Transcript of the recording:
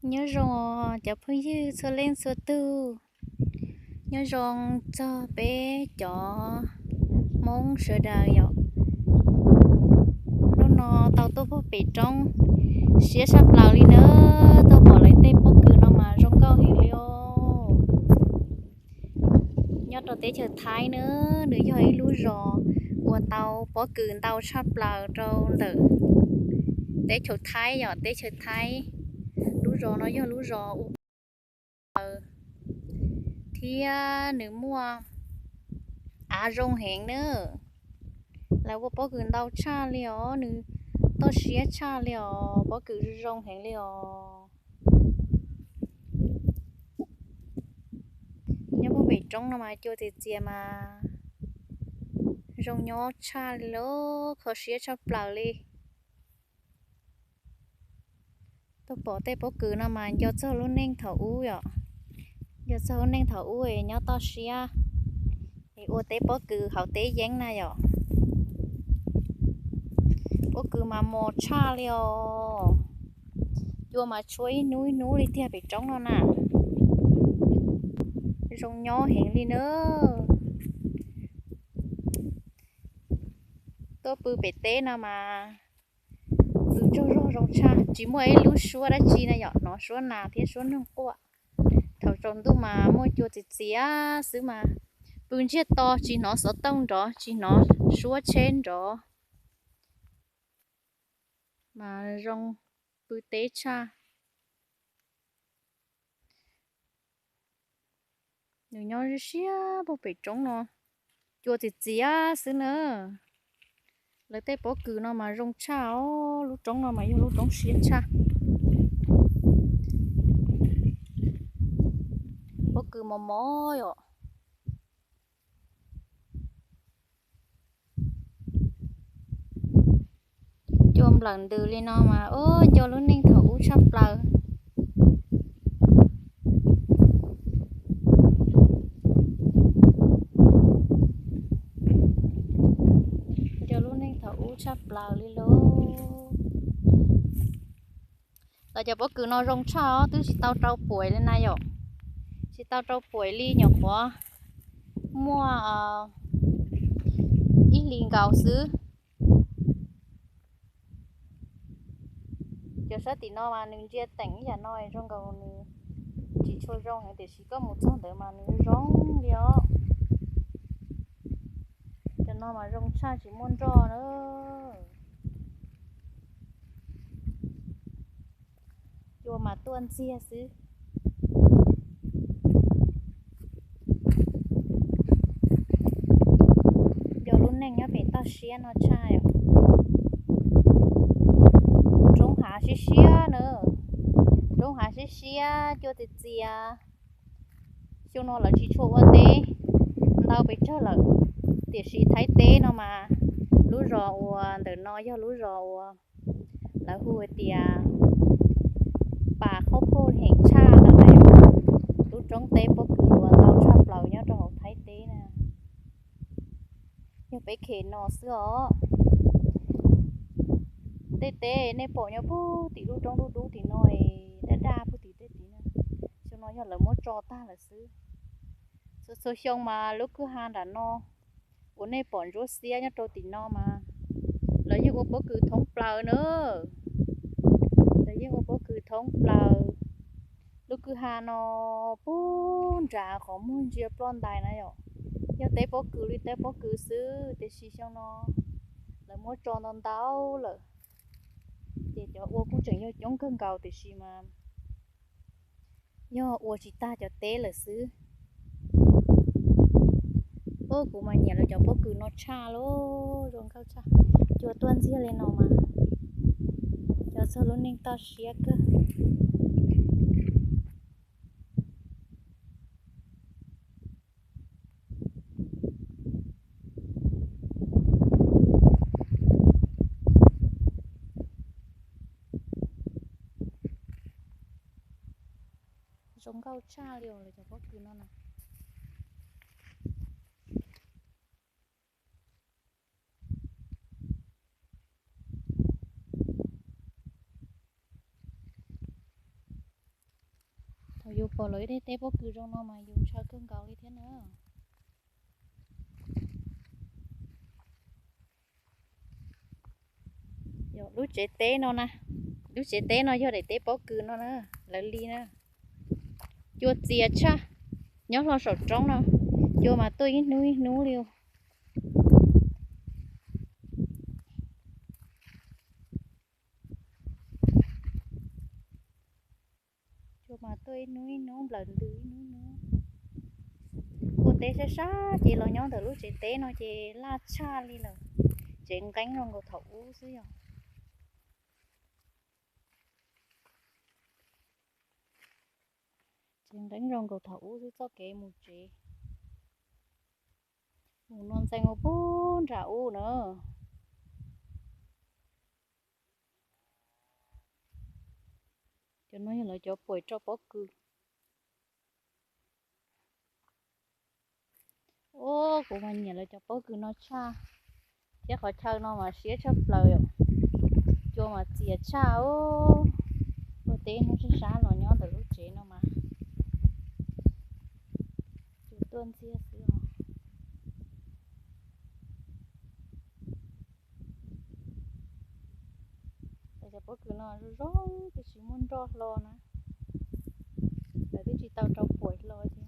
Nyob zoo cov phooj ywg txhua leej txhua tug, nyob zoo txog peb cov Hmoob sawv daws yom. Hnub no tau tuaj pog pem roob siab tshaj plaws li na, tuaj pom lawv tej pob kws no mas zoo nkauj heev li os. Nyob rau teb chaws Thaib na, nws yog ib lub zos uas tau pob kws ntau tshaj plaws rau ntawm teb chaws Thaib yom, teb chaws Thaib. Lub zos no yog lub zos ua thiab nws muaj av zoo heev na. Lawv ua pob kws ntau tshaj li os, nws toj siab tshaj li os, pob kws zoo heev li os. Nyob puag pem roob no mas cua txias txias mas zoo nyob tshaj li lauj, kho siab tshaj plaws li. Tuaj pom tej pob kws no mas nco txog lub neej thaum ub yom, nco txog lub neej thaum ub es nyob toj siab es ua teb pob kws hauv teb yeeb na yom. Pob kws mas mos tshaj li os, cua mas tshuab ib hnub ib hnub li tiag pem roob no na. Zoo nyob heev li na. Tuaj pw pem teb no mas pw tsaug zog zoo tshaj, tsis muaj ib lub suab dab tsi na yom, hnov suab nas thiab suab noog quaj. Thaum tsaus ntuj mas muaj cua txias txias xwb mas pw ntsiag to tsis hnov xov tooj nrov tsis hnov suab tsheb nrov, mas zoo pw teb tshaj. Nws nyob siab siab puag pem roob no, cua txias txias xwb na. Lawv tej pob kws no mas zoo tshaj os, lub roob no mas yog lub roob siab tshaj. Pob kws mos mos yom. Cua nplawm ntws li no mas ua nco lub neej thaum ub tshaj plaws. Nco lub neej thaum ub tshaj plaws li lauj. Lawv cov pob kws no zoo tshaj os, twb tsis tau rau puam li na yom. Tsis tau rau puam li, nyuam qhuav muaj ib hlis nkaus xwb. Cov sab tim no mas nws ntsia teem ib yam no zoo nkaus nws tsis tshua zoo heev, tiam sis koj mus txog ntawd mas nws zoo li os. Cov no mas zoo tshaj tsis muaj nroj na. Cua mas tuaj ntxiag xwb. Yog lub neej nyob pem toj siab no tshaj yom. Roob hav siab siab na, roob hav siab siab cua txias txias. Xyoo no lawv tsis tshua ua teb ntau pes tsawg lawm, tiam sis Thaib teb no mas lub zos uas ntawm no yog lub zos uas lawv hu hais tias pas khaub khoj heem tshaj no na. Lub roob teb pob kws uas ntau tshaj plaws nyob rau hauv Thaib teb na, yog peb khes no xwb os. Tej teb nej pom nyob puag tim lub roob dub dub tim no, daj daj puag tim tej tid na, xyoo no yog lawv muab tso tag lawm xwb. Txhua txhua xyoo mas lub kwj ha nram no uas nej pom ntsuab xiab nyob rau tim no mas lawv yeej ua pob kws thoob plaws na. Lawv yeej ua pob kws thoob plaws. Lub kwj ha no puag nram qhov muag ntsia ploj ntais na yom, yog teb pob kws li teb pob kws xwb, tiam sis xyoo no lawv muab tso ntau ntau lawm, ces cov ua kuj tseem yog coob kawg nkaus tiam sis mas yog ua tsis tag cov teb lawm xwb. Ub, kuv mas nyiam lawv cov pob kws no tshaj lauj, zoo nkauj tshaj. Cua tuaj ntxiag li no mas cov txog lub neej toj siab kawg. Zoo nkauj tshaj li os lawv cov pob kws no na. Yus pom lawv tej teb pob kws zoo no mas yus ntshaw kawg nkaus li thiab na. Lub tsev teb no na, lub tsev teb no yog daim teb pob kws no na, lawv li na. Cua txias tshaj, nyob hlo saum roob no, cua mas tuaj ib hnub ib hnub li. Cua mas tuaj ib hnub ib hnub, nplawm ntws ib hnub hnub. Ua teb sab sab ces los nyob ntawm lub tsev teb no ces laj tshaj li lawm. Tsev nqeeb zoo nkaus thaum ub xwb yog. Tsev nqeeb zoo nkaus thaum ub xwb, txoj kev mus tsev, mus no ntxeev ua pug nram ub na. Cov no yog lawv cov puam rau pob kws. Ub, kuv mas nyiam lawv cov pob kws no tshaj, thiab qhov chaw no mas siab tshaj plaws yom. Cua mas txias tshaj. Ua teb hnub sab sab los nyob ntawm lub tsev no mas cua tuaj ntxiag xwb os. Cov pob kws no zoo zoo, twb tsis muaj nroj hlo na, lawv twb tsis tau rau puam hlo ces.